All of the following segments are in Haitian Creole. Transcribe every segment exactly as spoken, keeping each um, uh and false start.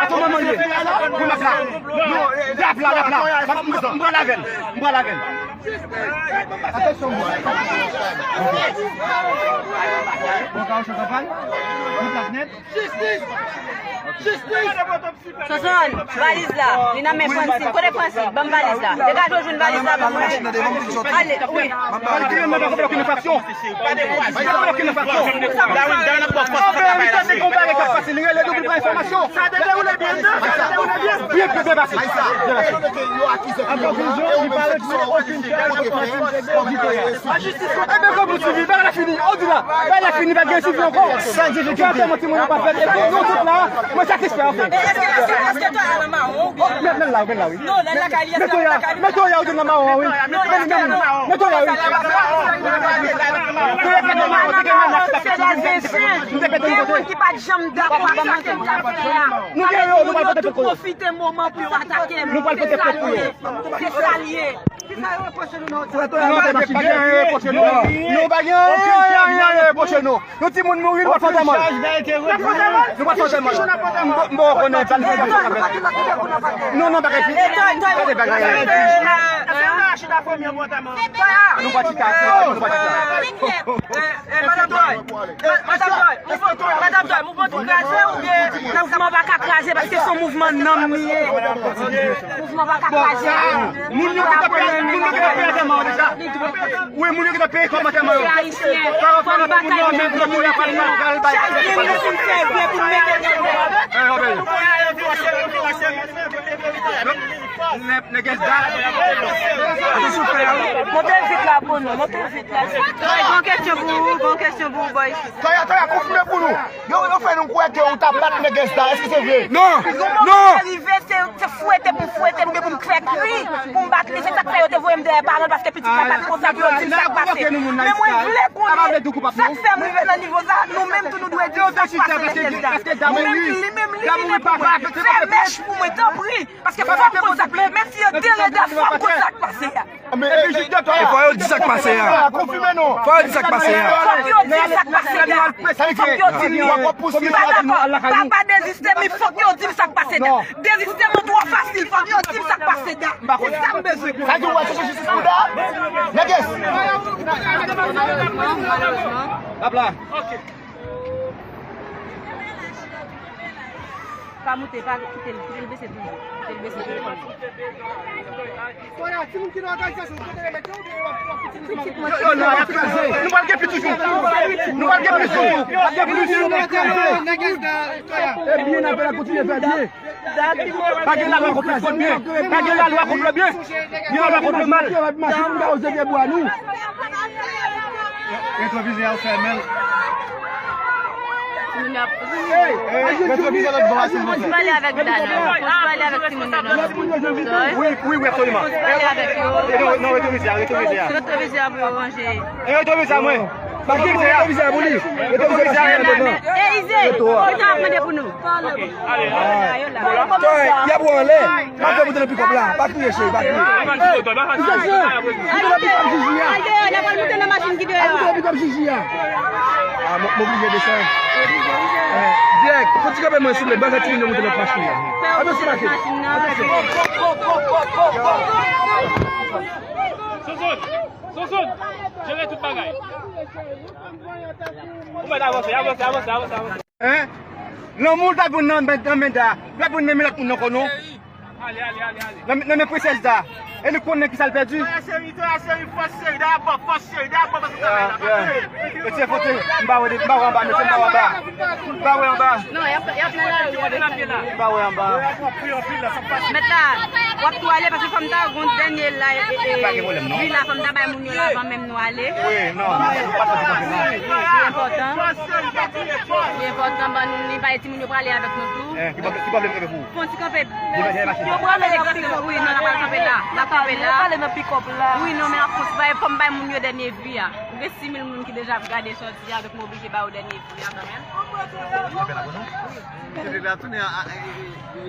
Atò, manman, li ye. Pou m ap la. Non, l ap la, l ap la. M pral avè l. M pral avè l. Atansyon, bò. Bon, Kawocho, kanpay. Bon, Platnèt. Jistis! Jistis! Sonson, valiz la, li nan men Francine. Kote Francine? Ban m valiz la. Degaje w jwenn valiz la ban mwen. Ale, wi. Li pa fè okenn enfraksyon. Li pa fè okenn enfraksyon. Anben, li tande gon bagay k ap pase, li rele nou pou pran enfòmasyon. Sa te dewoule byen, non? Sa te dewoule byen. Byen, byen, byen pase. Byen pase. Anben, kòm ou di, bagay la fini. Ou di la, bagay la fini, pa gen sivi ankò. San difikilte. Timoun yo pa fèt. E nou tout la, mwen satisfè, anfen. Èske, èske, èske to a la mawon oubyen? Men, men la, men la, wi. Non, lè lakay li, èske lakay li? Mete w ya, ou te nan mawon, wi. Non, èske, non. Mete w ya, wi. Se de zenjen. Gen moun ki pa t janm dakò ak sa ke m t ap fè a. Yo tou pwofite moman pou yo atake m. Se sa l ye. Se sa l ye. Frè, to a pa gen anyen reproche nou. Nou pa gen anyen, anyen, anyen reproche nou. Yon timoun mouri, nou pa t fè antèman. Nou pa t fè antèman. M pa konnen, sa l fè de sa fè. Non, non, bagay fini. Gade bagay. Nou pa chita, nou pa chita. Madan Joy, madan Joy, madan Joy, mouvman tou kraze oubyen? Mouvman pa ka kraze paske se yon mouvman nanm li ye. Mouvman pa ka kraze. Moun yo ki t ap peye, moun yo ki t ap peye antèman yo deja. Wi, moun yo ki t ap peye kòb antèman yo. Ayisyen, fò n batay pou mete moun yo. Chak moun nou fin fè byen pou n mete moun yo. Nègès da. Monte vit la pou nou, monte vit la. Boy, gon kesyon pou ou, gon kesyon pou ou, boy. Toya, Toya, konfime pou nou. Yo, yo fè nou kwè ke ou t ap bat nègès la, èske se vre? Non! Non! Rive, se, se fwete pou m fwete l oubyen pou m fè kri, pou m bat li. Se sa k fè yo te voye m dèyè paran l, paske pitit la pa t kontan pou yo di m sa k pase. Men mwen vle konnen sa k fè m rive nan nivo sa, nou menm tou nou dwe di m sa k pase nègès la. Ou menm, li menm, li vin pou mwen. Fè mèch pou mwen, tanpri, paske fò m konn sa k, menm si yo derede, fò m konn sa k pase a. Epi jis de tan. E fò yo di sa k pase a. Konfime non. Fò yo di sa k pase a. Fòk yo di sa k pase a. Fòk yo di li. Papa deziste, men fòk yo di m sa k pase a. Deziste nou twò fasil, fòk yo di m sa k pase a. Se sa m bezwen. Sa di w al chèche jistis pou Da? Nègès. Tap la. Pa moute, pa kite l, kite l bese toujou. Kite l bese toujou. Kounye a, timoun ki nan òganizasyon, kote yo mete yo, oubyen yo ap, yo ap itilize mamoun? Yo, yo, nou ap kraze. Nou pral gen plis toujou. Nou pral gen plis toujou. Pral gen plis toujou. E byen, n ap kontinye fè byen. Pa gen lalwa kont le byen. Pa gen lalwa kont le byen. Gen lalwa kont le mal. Mache pou n ka oze pye bwa nou. Retwovizè a fèmen. Moun ap. Retwovizè lòt bò a, silvouplè. Pale avèk dam nan. Pale avèk timoun yo nan. Wi, wi, wi, absoliman. Pale avèk yo. Non, retwovizè a, retwovizè a. Retwovizè a pou yo ranje. E retwovizè a mwen. Pa gen retwovizè a pou li. Retwovizè a devan. E Ize, ki sa w ap mande pou nou? Tòy, y ap wè anlè. M ap fè moute nan pikòp la. Pa kriye, cheri, pa kriye. Moute nan pikòp Jiji a. Moute nan pikòp Jiji a. Ah, m, m oblije desann. Eh, dirèk, fò ti kanpe mwen, souple. Ban fè timoun yo moute nan machin nan. Atansyon, mache. Atansyon. Sonson, Sonson, jere tout bagay. Ou mèt avanse, avanse, avanse, avanse, avanse. Hein? Lanmou l ta jwenn nan men, nan men Da. L pa jwenn nan men lòt moun ankò non. Ale, ale, ale, ale. Nan, nan men prensès Da. E li konnen kisa l pèdi. Tòy a cheri, tòy a cheri, fòs cheri, dabò, fòs cheri, dabò, paske travay la pa fè. Mesye Fote, m pa wè, m pa wè anba, mesye, m pa wè anba. M pa wè anba. Non, y ap, y ap nan lari. M pa wè anba. Mèt la, w ap tou ale paske fò m ta gon dènye la, e, e, e, wi la, fò m ta bay moun yo la avan menm nou ale. Wi, non, nou pa sòti kanpe la. Li enpòtan. Li enpòtan, ban nou, li bay timoun yo prale avèk nou tou. Eh, ki pwoblèm, ki pwoblèm avèk ou? Fò n ti kanpe. Yo prale nan pikòp. Wi, non, n ap al kanpe la. N ap kanpe la. Yo prale nan pikòp la. Wi, non, men n ap kontinye, fò m bay moun yo dènye vi a. Gen sis mil moun ki deja ap gade sòti a, donk m oblije ba yo dènye vi a kanmenm.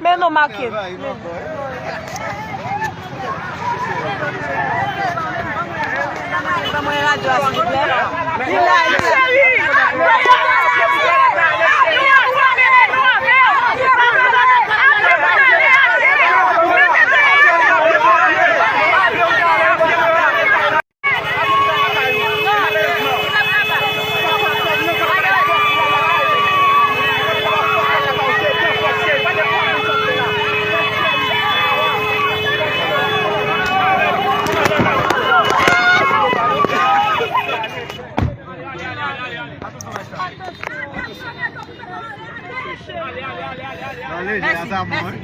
Men non, make. Ban mwen radyo a, silvouplè. Li la, li la. Lòlèy, jè sa bon, wi.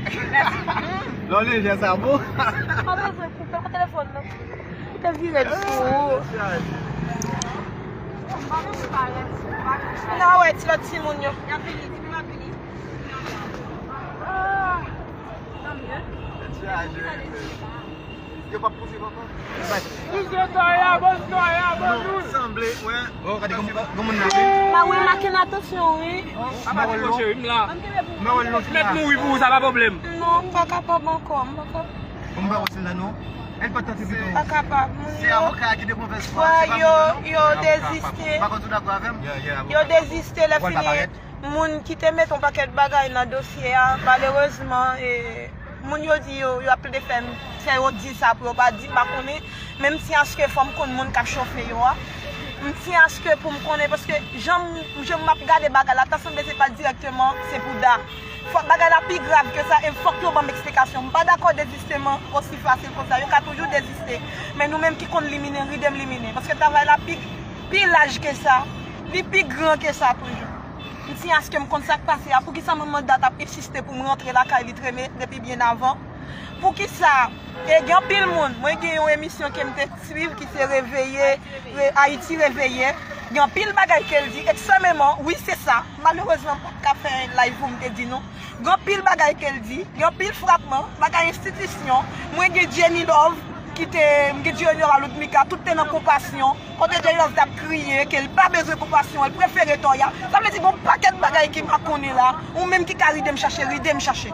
Lòlèy, jè sa bon. Pa bezwen koupe telefòn nan. Ou te vire l sou ou. N a wè ti lòt timoun yo. Y ap vini, timoun yo ap vini. Yo p ap pouse papa. Sanble, wè. Oh, gade granmoun nan, wi. Ma wi, make n atansyon, wi. Apa di mwen cheri, m la. Mèt mouri pou ou, sa pa pwoblèm. Non, m pa kapab ankò, m pa kapab. Bon, m pa wè si l la, non. El pa tante pito. Pa kapab. Moun yo, se avoka ki de movèz fwa, se pa moun nan, non. Yo deziste. Pa konn si w dakò avè m? Yo deziste, lè fini. Moun ki te met yon pakèt bagay nan dosye a, malerezman, e, moun yo di yo, yo ap plede fè m, fè yo di sa pou yo pa di, m pa konnen, men m tyen aske fò m konn moun k ap chofe yo a. M tyen aske pou m konnen, paske jan m, jan m ap gade bagay la, ta sanble se pa dirèkteman, se pou Da. Fò bagay la pi grav ke sa, e fòk yo ban m eksplikasyon. M pa dakò dezisteman osi fasil konsa, yo ka toujou deziste. Men nou menm ki konn liminen, ride m liminen, paske travay la pi, pi laj ke sa, li pi gran ke sa toujou. M tyen aske m konn sa k pase a. Poukisa manman Da t ap ensiste pou m rantre lakay li, trennen depi byen avan? Poukisa? E gen anpil moun, mwen gen yon emisyon ke m te swiv ki se Reveye, Re-, Ayiti Reveye. Gen anpil bagay ke l di, ekstrèmeman, wi, se sa. Malerezman, m pa t ka fè live pou m te di nou. Gen anpil bagay ke l di, gen anpil frapman, bagay enstitisyon. Mwen gen Jenny Love, ki te, m gen Junior Aloudmika, tout te nan konpasyon. Kote Jay Love t ap kriye ke l pa bezwen konpasyon, l prefere Toya. Sa vle di gon pakèt bagay ki makonnen la, ou menm ki ka ride m chache, ride m chache.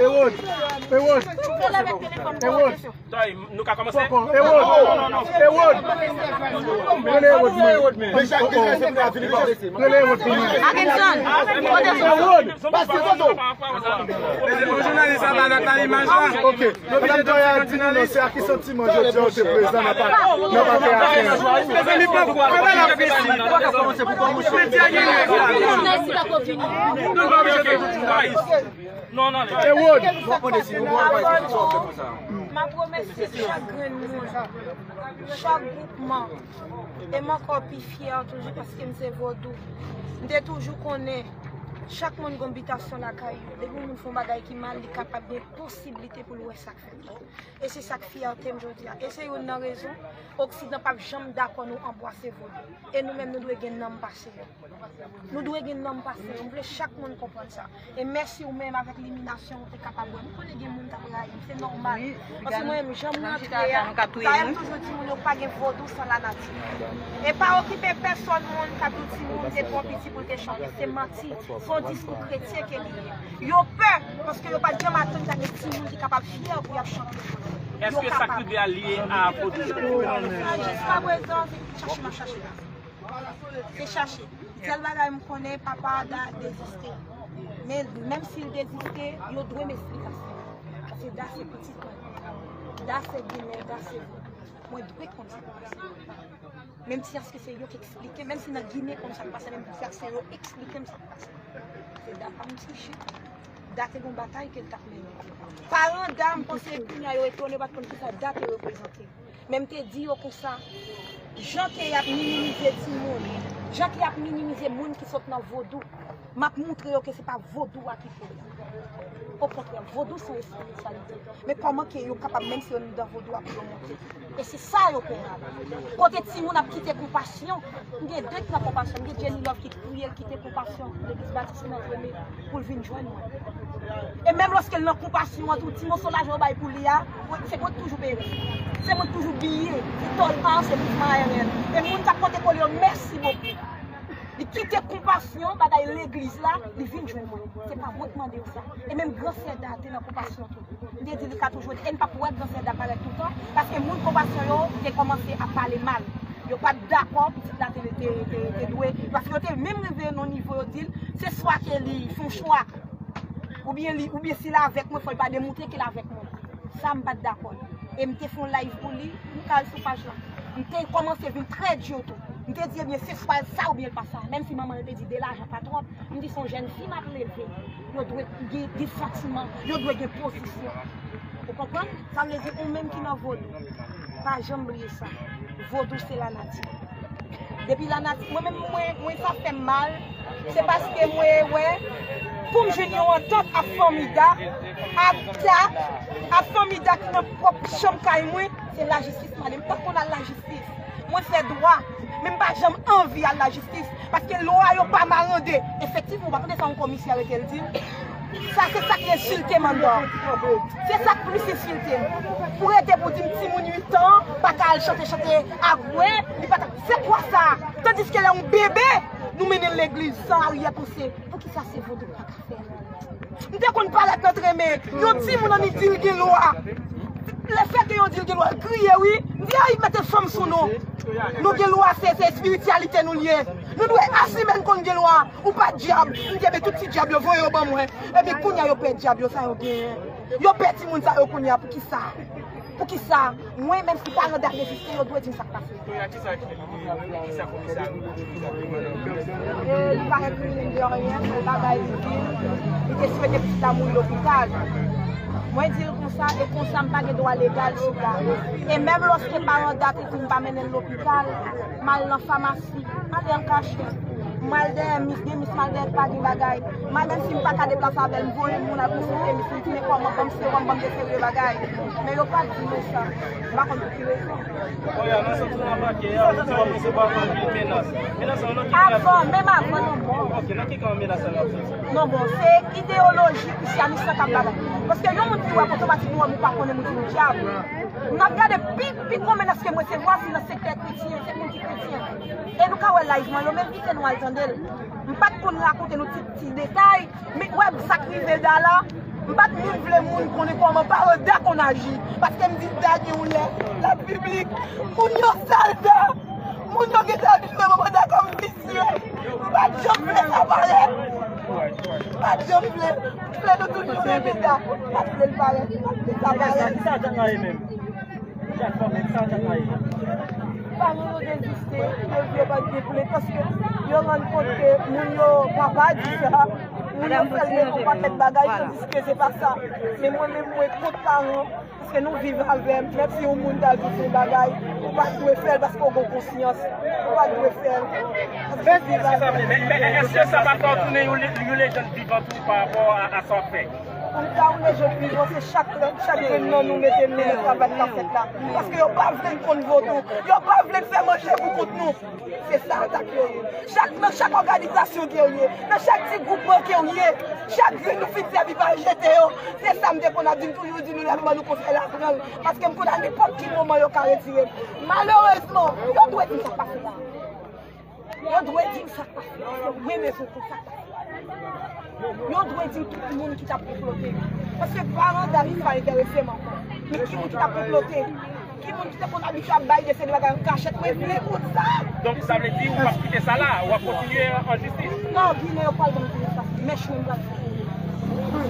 Ewod, Ewod, Ewod. Toy, nou ka kòmanse? Ewod, Ewod. Rele Ewod mwen. Rele Ewod pou mwen. Akinson, kote Ewod? Pase foto. Jounalis la pa dat nan imaj la. Ok. Madanm Toya di nou non, se a ki santiman jodi a ou te prezan nan pa, nan pa fè afè a? Mezanmi, poko, poko la fesi. Medya genyen. Guys, non, non, non. Hey, Wood. M ap remèsye chak grenn moun, chak gwoupman. E m ankò pi fyè toujou paske m se vodou. M te toujou konnen chak moun gon bitasyon lakay yo. Depi yon moun fè yon bagay ki mal, li kapab gen posiblite pou l wè sa k fèt la. E se sa k fyète m jodi a. E se youn nan rezon Oksidan p ap janm dakò nou anbwase vodou. E nou menm, nou dwe gen nanm pase yo. Nou dwe gen nanm pase yo. M vle chak moun konprann sa. E mèsi ou menm avèk liminasyon ou te kapab wè. M konnen gen moun k ap rayi m, se nòmal. Paske mwen menm, jan m rantre a, dayè m toujou di moun yo pa gen vodou san lanati. E pa okipe pèsòn moun k ap di w timoun te twò piti pou l te chante. Se manti. Se yon diskou kretyen ke li ye. Yo pè, paske yo pa t janm atann ta gen timoun ki kapab fyè pou y ap chante. Èske sa k rive a lye a vodou? Jiska prezan, se chache m ap chache la. Se chache. Sèl bagay m konnen, papa Da deziste. Men, menm si l deziste, yo dwe m esplikasyon. Paske Da se pitit mwen. Da se ginen, Da se vodou. Mwen dwe konn sa k pase. Menm si èske se yo k eksplike, menm si nan Ginen konn sa k pase, menm si èske se yo eksplike m sa k pase. Se Da pa m triche. Da te gon batay ke l t ap mennen. Paran Da, m panse kounye a yo etone, yo pa t konn kisa Da te reprezante. Men m te di yo konsa, jan ke y ap minimize timoun, jan ke y ap minimize moun ki sot nan vodou, m ap montre yo ke se pa vodou a ki pwoblèm. Okontrè, vodou se yon espirityalite. Men kòman ke yo kapab, menm si yo nan vodou a, pou yo monte? E se sa yo pè a. Kote timoun ap kite konpasyon, m gen de ki nan konpasyon, m gen Jenny Love ki priye, l kite konpasyon, legliz batis nan premye, pou l vin jwenn mwen. E menm lòske l nan konpasyon an tou, ti moso lajan yo bay pou li a, mwen, se mwen k toujou peye. Se mwen k toujou biye, se tòl pa, se mouvman aeryen. E moun k ap pote kole yo, mèsi bokou. Li kite konpasyon, bagay legliz la, li vin jwenn mwen. Se pa mwen k mande yo sa. E menm gran sè Da te nan konpasyon tou. M te di li ka toujou ede. E n p ap wè gran sè Da parèt toutan, paske moun konpasyon yo te kòmanse ap pale mal. Yo pa t dakò pitit la te, te, te, te dwe. Paske yo te menm rive nan nivo yo di l, se swa ke li fè yon chwa, oubyen li, oubyen si l avèk mwen, fò l pa demontre ke l avèk mwen. Sa m pa t dakò. E m te fè yon live pou li, m ka al sou paj la. M te kòmanse vin trè di tou. M te di, ebyen, se swa sa oubyen l pa sa. Menm si manman l te di de lajan pa twòp, m di se yon jèn fi m ap leve. Yo dwe gen, gen santiman, yo dwe gen pozisyon. Ou konprann? Sa vle di ou menm ki nan vodou, pa janm bliye sa. Vodou se lanati. Depi lanati, mwen menm, mwen, mwen sa fè m mal, se paske mwen wè, pou m jwenn yon antant ak fanmi Da, ak Da, ak fanmi Da ki nan pwòp chanm kay mwen, se lajistis m ale. M pa konn al lajistis. Mwen fè dwa, men m pa janm anvi al lajistis, paske lwa yo pa marande. Efektivman, ou pa tande sa yon komisè rete l di m? Sa se sa k ensilte m anndan. Se sa k plis ensilte m. Pou rete pou di m timoun uit an pa ka al chante, chante agwen, li pa ta, se kwa sa? Tandiske lè yon bebe, nou mennen l legliz san aryè panse. Poukisa se vodou pa ka fè? M te konn parèt nan tremen yon timoun annik di l gen lwa. Lefètke yo di l gen lwa, l kriye wi. M di, ay, mete fanm sou nou. Nou gen lwa, se, se espirityalite nou l ye. Nou dwe asime n konn gen lwa. Ou pa dyab. M di, ebyen, tout ti dyab yo, voye yo ban mwen. Ebyen, kounye a yo pè dyab yo, sa yo genyen. Yo pè timoun sa yo kounye a, poukisa? Poukisa? Mwen, menm si paran Da egziste, yo dwe di m sa k pase. Kounye a, kisa ki, kisa komisè a di w? E li pa enkriminnen m de anyen, se yon bagay li di m. Li te swete pitit la mouri lopital. Mwen di l konsa, e konsa m pa gen dwa legal sou Da. E menm lòske paran Da te di m pa mennen l lopital, m al nan famasi, m ale an kachèt. M al dèyè mis, gen mis m al dèyè l pa gen bagay. M al menm si m pa ka deplase avè l, m voye moun al konsilte mis, m di men kòman, ban m sewòm, ban m de seri de bagay. Men yo pa di nou sa. M pa konn pou ki rezon. Kounye a, nan sans ou anbake a, ou di w ap resevwa anpil menas. Menas lan nan ki kan? Avan, menm avan, non, bon. Ok, nan ki kan menas lan ap soti? Non, bon, se ideyoloji krisyanis lan k ap batay. Paske yon moun ki wè otomatikman ou pa konnen moun se yon dyab. N ap gade pi, pi gwo menas ke m resevwa, se nan sektè kretyen, se moun ki kretyen. E nou ka wè live mwen, yo menm kite nou al tande l. M pa t konn rakonte nou ti, ti detay, men wè sa k rive Da la, m pa t menm vle moun konnen kòman paran Da konn aji. Paske m di Da gen yon lè, l ap piblik, moun yo sal Da, moun yo gentan abitye manman Da kòm visye. M pa t janm vle sa parèt. M pa t janm vle. M vle nou toujou renmen Da. M pa t vle l parèt. M pa t vle sa parèt. Kisa, kisa Ajan Maye menm? Kisa fanmi, kisa Ajan Maye? Paran yo deziste, yo di yo pa t gen plent, paske yo rann kont ke moun yo pa, pa di sa. Moun yo fè l de yon pakèt bagay, tandiske se pa sa. Men mwen menm, mwen kont paran, paske nou viv avè m. Menm si yon moun ta di w yon bagay, ou pa t dwe fè l paske w gen konsyans. Ou pa t dwe fè l. Men, men, men, èske sa pa fè w tounen yon le-, yon lejann vivan tou pa rapò a, a sa w ap fè? Pou m ta yon lejann vivan, se chak, chak grenn nan nou mete men nan travay k ap fèt la. Paske yo pa vle n konn vodou. Yo pa vle n fè manje pou kont nou. Se sa atak yo ye. Chak, nan chak òganizasyon ke w ye, nan chak ti gwoupman ke w ye, chak grenn nou fin sèvi pa jete yo. Se sa m te konn ap di, m toujou di nou lè m ban nou konsèy la, pran l. Paske m konn a nenpòt ki moman yo ka retire m. Malerezman, yo dwe di sa k pase la. Yo dwe di m sa k pase la. Paske mwen menm, mwen konn sa k pase la. Yo dwe di tout moun ki t ap konplote. Paske paran David pa enterese m ankò. Men ki moun ki t ap konplote? Ki moun ki te konn abitye ap bay de seri de bagay an kachèt? Mwen vle konn sa. Donk, sa vle di ou p ap kite sa la, w ap kontinye an jistis? Non, Ginen yo pral ban m tout sa. Mèch nou, m pral fè.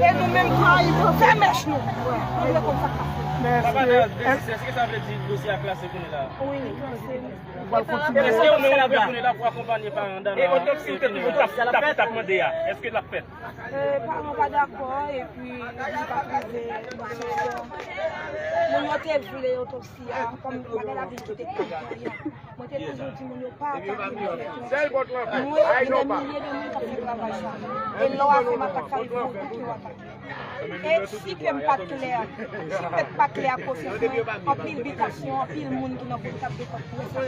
E nou menm tou, fè mèch nou. Nou vle konn sa k pase. Papa David, èske sa vle di dosye a klase kounye la? Wi, li klase. Ou pral kontinye. Èske ou menm ou prè kounye la pou akonpanye paran Dana? E otopsi ou te toujou t ap, t ap, t ap mande a, èske l ap fèt? E, paran pa dakò, epi li pa pwouve nan sesyon. Moun yo te vle otopsi a, kòm bagay la vin kite kay mwen, mwen te toujou di moun yo pa atake moun yo. Mwen, gen dè milye de moun k ap fè travay sa. E lè w ap fè matak sa, il fò ke w atake. E si ke m pa t klè, si m pa t klè ak konsyans mwen, anpil bitasyon, anpil moun ki nan polis ap defann pou sa.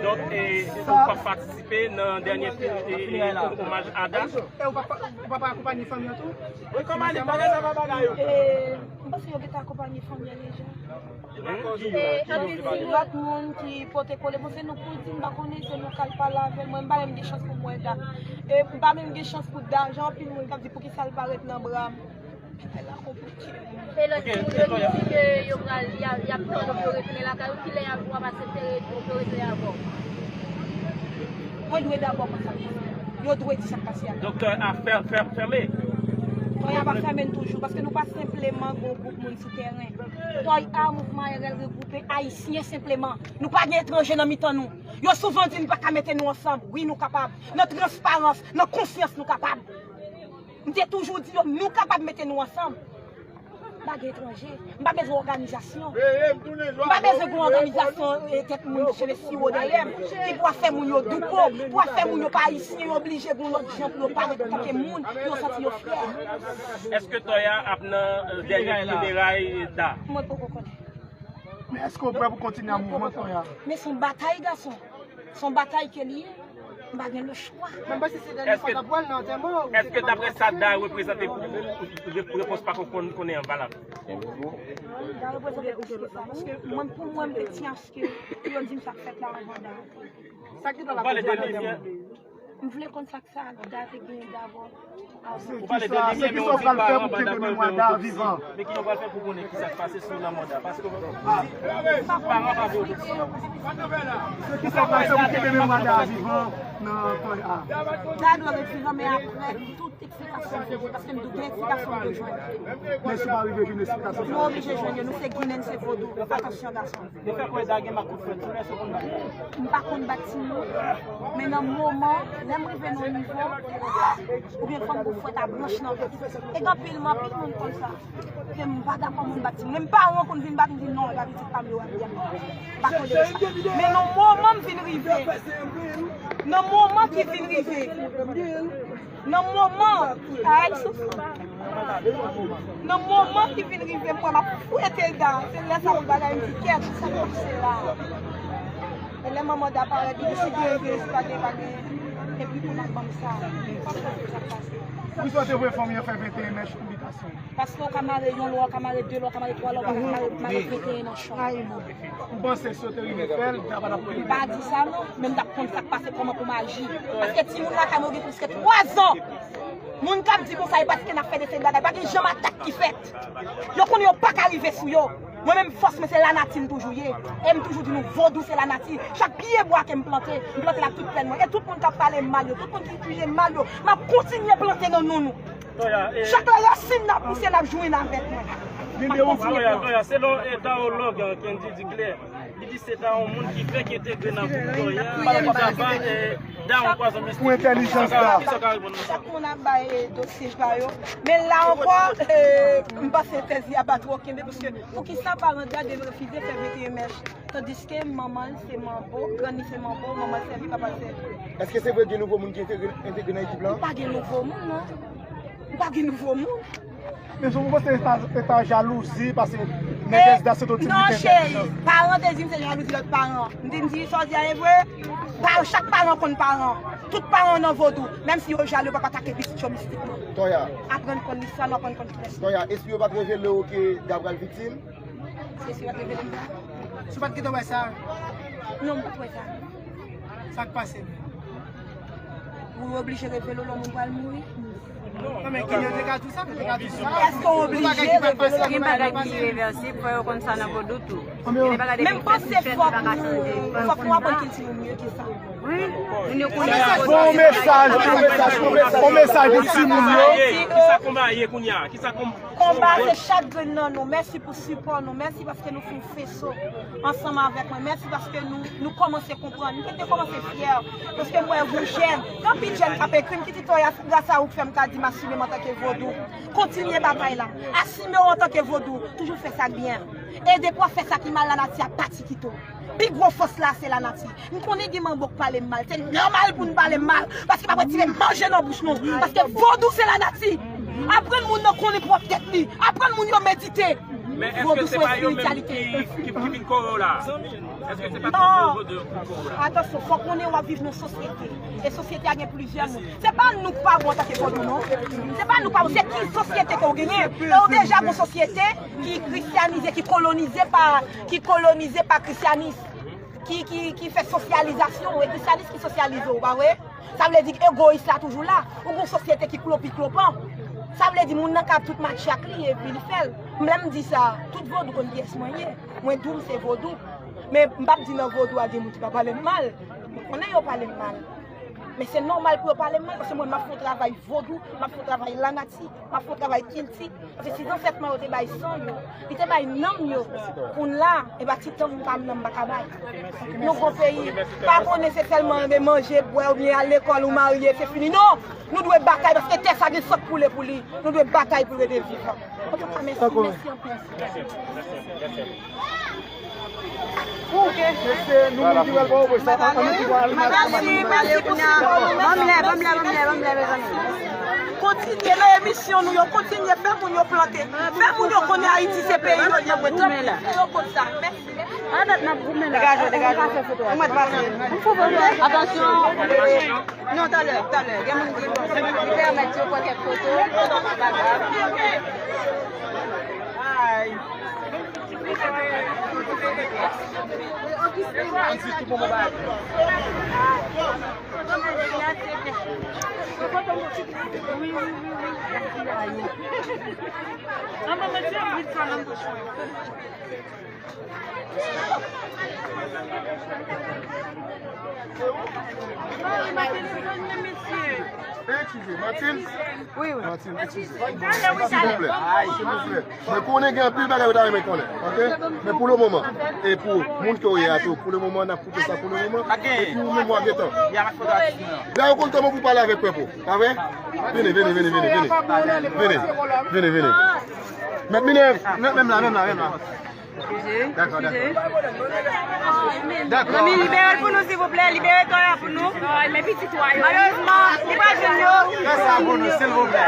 Donk, e, ou p ap patisipe nan dènye tou, e, e, omaj a Da? E ou pa, ou pa, ou pa akonpanye fanmi an tou? Wi, kòman li bagay sa pa bagay yo? E, m panse yo gentan akonpanye fanmi an deja. E anpil ti lòt moun ki pote kole. Bon, se nou k pou l di, m pa konnen, se nou k al pale avè l. Mwen, m pa menm gen chans pou m wè Da. E m pa menm gen chans pou Da. Jan anpil moun k ap di, poukisa l pa ret nan bra m? Bagay la konplike. E lòt di, yo di ke yo pral, y a, y ap tann pou yo retounen lakay ou. Kilè y ap, w ap aksepte ret-, pou yo retounen avè w? Mwen dwe dabò konn sa k pase. Yo dwe di sa k pase a. Donk, Tòy A fè-, fè-, fèmen? Tòy A pa fèmen toujou, paske nou pa senpleman gen yon gwoup moun sou tèren. Tòy A, mouvman A R L regwoupe Ayisyen senpleman. Nou pa gen etranje nan mitan nou. Yo souvan di n pa ka mete nou ansanm. Wi, nou kapab. Nan transparans, nan konsyans, nou kapab. M te toujou di yo, nou kapab mete nou ansanm. M pa gen etranje. M pa bezwen òganizasyon. M pa bezwen gen òganizasyon, e, kèk moun ki cheve siwo dèyè m, ki pou ap fè moun yo douko, pou ap fè moun yo pa ayisyen, yo oblije gen yon lòt jan pou yo parèt antanke moun, pou yo santi yo fyè. Èske Tòy A ap nan, e, dènye fineray Da? Mwen poko konnen. Men èske w prè pou kontinye ak mouvman Tòy A? Men se yon batay, gason. Se yon batay ke li ye. M pa gen lechwa. Menm si se dènye fwa n ap wè l nan antèman ou. Èske daprè sa Da reprezante pou ou, re-, repons pa konn konnen an valab? Da reprezante plis ke sa. Paske mwen, pou mwen, m te tyen aske pou yo di m sa k fèt la anvan Da. Sa k te pral ap pale de limyè. M vle konn sa k sa Da te genyen dabò. Se kisa, se kisa w pral fè pou kenbe memwa Da vivan? Men ki jan w pral fè pou konnen kisa k pase sou lanmò Da? Paske paran pa vle otopsi. Se kisa w pral fè pou kenbe memwa Da vivan nan Tòy A? Da dwe ret vivan, men apre tout eksplikasyon fini, paske m gen eksplikasyon m bezwen. Men si w pa rive jwenn eksplikasyon, nou oblije jwenn yo, nou se Ginen, se Vodou. Atansyon, gason. Li fè kwè Da gen makout fwèt tou lè se konn bagay. M pa konn bat timoun, men nan moman, lè m rive nan nivo, oubyen fò m go fwèt a branch nan tou. E gen anpil, anpil moun konn sa. Ke m pa dakò moun bat timoun. Menm paran konn vin bat m, di non, e pa pitit pa m yo ap di a. M pa konnen sa. Men nan moman m vin rive, nan moman ki vin rive, Nan moman, ay, soufri. Nan moman ki vin rive, m wè m ap fwete Da. Se lè sa pou bagay m di, kèt, sa k pase la? E lè manman Da parèt, li di, si gen, gen, si pa gen, pa gen. Epi pou n ap ban m sa. Sa k pase, sa k pase. Poukisa w te voye fanmi an fè venteyen mèch pou bitasyon? Paske w ka mare yon lwa, w ka mare de lwa, w ka mare twa lwa, w pa ka mare, mare venteyen nan chòk. Ou panse si yo te rive fè l, sa pa t ap rive? M pa di sa non, men m t ap konn sa k pase, kòman pou m aji. Paske timoun lakay mwen gen plis ke twa zan. Moun k ap di konsa, e paske n ap fè de seri bagay, pa gen janm atak ki fèt. Yo konnen yo pa ka rive sou yo. Mwen menm, fòs mwen se lanati m toujou ye. E m toujou di nou, vodou se lanati. Chak pye bwa ke m plante, m plante l ak tout plèn mwen. E tout moun k ap pale m mal yo, tout moun ki itilize m mal yo, m ap kontinye plante nan non nou. Chak lè rasin n ap pouse, n ap jwenn avèk mwen. M ap kontinye pran. Selon, eh, tawològ, eh, Kendy di klè, Li di se ta yon moun ki fèk entegre nan gwoup Toya, ki ta ba, eh, Dawon Pwazon Mistik. Pou entèlijans la. Kisa w ka reponn nan sa? Chak moun ap bay, eh, dosye pa yo. Men la ankò, eh, m panse tèz li a pa twò kenbe, paske poukisa paran Dawon dwe refize fè venteyen mèch, tandiske manman l se manbo, grann li se manbo, manman l sèvi, papa l sèvi. Èske se vre gen nouvo moun ki entegre, entegre nan ekip la? Pa gen nouvo moun, non. Pa gen nouvo moun. Men sou pou panse e ta, e ta jalouzi, paske nègès da se tout ti non, cheri, paran te di m se jalouzi lòt paran. M di, m di, sa w di a e vre? Pa, chak paran konn paran. Tout paran nan vodou. Menm si yo jalou, yo p ap atake pitit yo mistikman. Toya. Aprann konn listwa nou, aprann konn tout listwa. Toya, espri yo pa t revele w ke Da pral viktim? Espri yo pa t revele m sa? Si w pa t gentan wè sa? Non, m pa t wè sa. Sa k pase menm? Ou oblije revele w lè moun pral mouri? Non, men ki yo te ka di sa, yo te ka di sa. Èske w oblije revele w? Gen bagay ki revèsib, fò yo konn sa nan vodou tou. Men m panse fòk nou, fòk nou aprann kilti nou mye ke sa. Wi. Bon mesaj, bon mesaj, bon mesaj, bon mesaj pou timoun yo. Kisa konba ye kounye a? Kisa konba? Konba se chak grenn nan nou. Mèsi pou sipò nou. Mèsi paske nou fin feso ansanm avèk mwen. Mèsi paske nou, nou kòmanse konprann. Nou te kòmanse fyè. Paske m wè yon jèn, gen anpil jèn k ap ekri m ki di Toya, se gras a ou k fè m ka di m asime m antanke vodou. Kontinye batay la. Asime w antanke vodou. Toujou fè sa k byen. E depi w ap fè sa ki mal, lanati ap pati kite w. Pi gwo fòs la se lanati. M konnen gen manbo k pale m mal. Se nòmal pou n pale m mal. Paske m ap retire manje nan bouch nou. Paske vodou se lanati. Aprann moun nan konnen pwòp tèt li. Aprann moun yo medite. Men èske se pa yo menm ki, ki, ki vin kore w la? Èske se pa tout moun vodou yo ki vin kore w la? Atansyon, fòk konnen w ap viv nan sosyete. E sosyete a gen plizyè moun. Se pa nou k pa bon antanke vodou, non. Se pa nou k pa bon. Se ki sosyete ke w genyen. E w deja gon sosyete ki kristyanize, ki kolonize pa, ki kolonize pa krisyanis, ki, ki, ki fè sosyalizasyon, e krisyanis ki sosyalize w, pa vre? Sa vle di egoyis la toujou la. Ou gon sosyete ki klopiklopan. Sa vle di moun nan ka ap tout matche ak li epi li fè l. Lè m di sa, tout vodou konn kiyès mwen ye. Mwen di w m se vodou. Men m p ap di nan vodou a gen moun ki pa pale m mal. Mwen konnen yo pale m mal. Men se nòmal pou yo pale m mal, paske mwen, m ap fè yon travay vodou, m ap fè yon travay lanati, m ap fè yon travay kilti. Paske si zansèt mwen yo te bay san yo, li te bay nanm yo, pou n la, e pa ti tanm pa m nan m pa ka bay. Nou gon peyi, pa konnen se sèlman renmen manje, bwè, oubyen al lekòl ou marye, se fini. Non! Nou dwe batay, paske tè sa gen san k koule pou li. Nou dwe batay pou l rete vivan. Antouka, mèsi, mèsi anpil. Mesye, nou menm ki pral ba w sa, an, an nou ki pral al. Mèsi, mèsi pou sipò nou. Ban m lè, ban m lè, ban m lè, ban m lè, mezanmi. Kontinye nan emisyon nou yo, kontinye fè moun yo plante. Fè moun yo konnen Ayiti se peyi yo, yo konn sa. Mèsi. Degaje w, degaje w. Ou mèt pase. Atansyon. Non, talè, talè. Gen moun ki, ki pèmèt yo pran kèk foto. Pa grav. Ay. Wi, wi, wi, wi. An mwen mete yon bit sa nan bouch mwen. Eskize, Martine. Wi, wi. Martine, eskize. Silvouplè. Silvouplè. Mwen konnen gen anpil bagay yo ta renmen konnen, oke? Men pou le moman, e pou moun ke w ye a tou, pou le moman, n ap koupe sa pou le moman. Epi ou menm w a gentan. Lè yo konn kòman pou pale avèk pèp ou, pa vre? Vini, vini, vini, vini, vini. Vini, vini, vini. Mèt Minèv, menm la, menm la, menm la. Dakò, dakò. Dakò. Zanmi, libere l pou nou, silvouplè. Libere Toya pou nou. Malerezman, nou pa jwenn yo. Fè sa pou nou, silvouplè.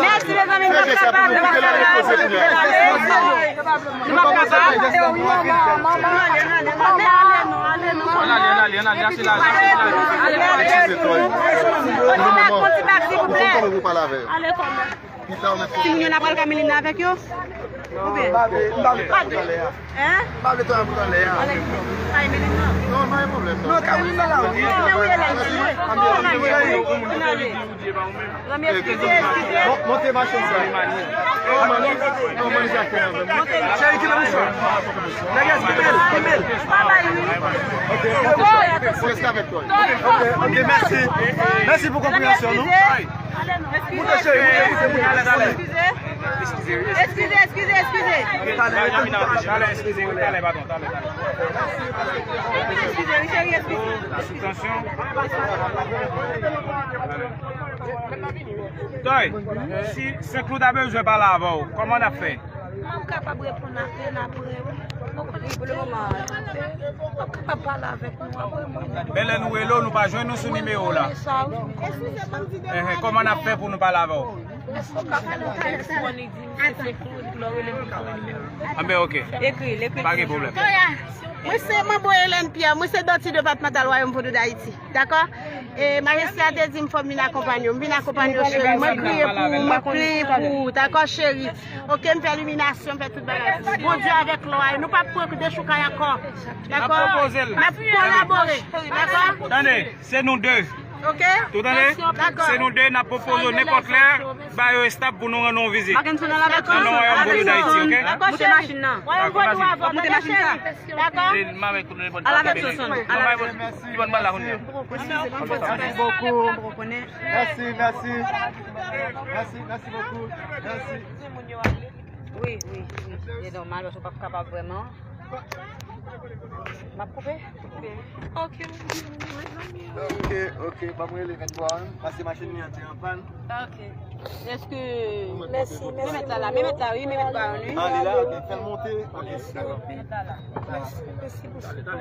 Mèsi, mezanmi, nou p ap kapab, nou p ap kapab. Nou p ap kapab. Ann ale, ann ale, ann ale, ann ale, ann ale. Pou nou pran ti bak, silvouplè. Ale kòmè. Timoun yo, n a pral ka Melina avèk yo? Oubyen? M pa vle, m pa vle tande anlè a. Hein? M pa vle tande anlè a. Ale, ale Melina. Non, pa gen pwoblèm, non. Non, ka Melina la, wi. Melina, wi, la, wi. Ann ale. Ann ale. Zanmi, eskize, eskize. Mon-, monte machin sa. Oh, mani. Oh, mani, sa fè. Monte. Cheri, ki nan bouch ou? Nègès, kenbe l, kenbe l. Pa bay, wi. Ok, reste avec toi. Ok, ok, mèsi. Mèsi pou konpreyansyon nou. Moute, cheri, moute, moute, moute. Eskize, eskize, eskize. Talè, talè, eskize, wi, talè, padon, talè, talè. Eskize, wi, cheri, eskize. Sou tansyon. Toy, si Senk Lou ta bezwen pale avè w, kòman n ap fè? M ap kapab reponn apèl apre, wi. Ou konnen m ap kapab pale avèk nou apre mwen. Men lè nou rele w, nou pa jwenn nou sou nimewo la. Enhen, kòman n ap fè pou nou pale avè w? Èske w ka fè nou telefòn e di m se Claude pou lè w rele m pou fè nimewo? Anben, oke. Ekri l, ekri l. Pa gen pwoblèm. Mwen se Manbo Hélène Pierre, mwen se Dòti depatmantal Wayòm Vodou Dayiti. Dakò? E Majeste a te di m fò m vin akonpanye w. M vin akonpanye w, cheri. Mwen priye pou ou, mwen priye pou ou. Dakò, cheri? Oke, m fè liminasyon, m fè tout bagay. Bondye avèk lò a, nou p ap pran dechoukay ankò. Dakò? N ap kolabore. Dakò? Tande, se nou de. Oke? Ou tande? Dakò. Se nou de, n ap pwopoze w nenpòt lè, ba yo estab pou nou rann ou vizit. Nan non Wayòm Vodou Dayiti, oke? Dakò, cheri. Wayòm Vodou avè w, dakò, cheri. Dakò? Al avèk Soson. Al avèk Soson. Mèsi bokou. Mèsi, mèsi. Mèsi, mèsi bokou. Mèsi. Wi, wi, wi. Se nòmal, paske w p ap kapab vrèman. M ap koupe? Koupe. Oke, mezanmi. Oke, oke. Ban m rele vennntwa an. Paske machin li an te an pàn. Oke. Èske... Mèsi, mèsi. Men mèt la la, men mèt la, wi, men mèt la, wi. Ah, li la, oke. Fè l monte. Oke, dakò. Men mèt la la. Mèsi, mèsi pou sipò.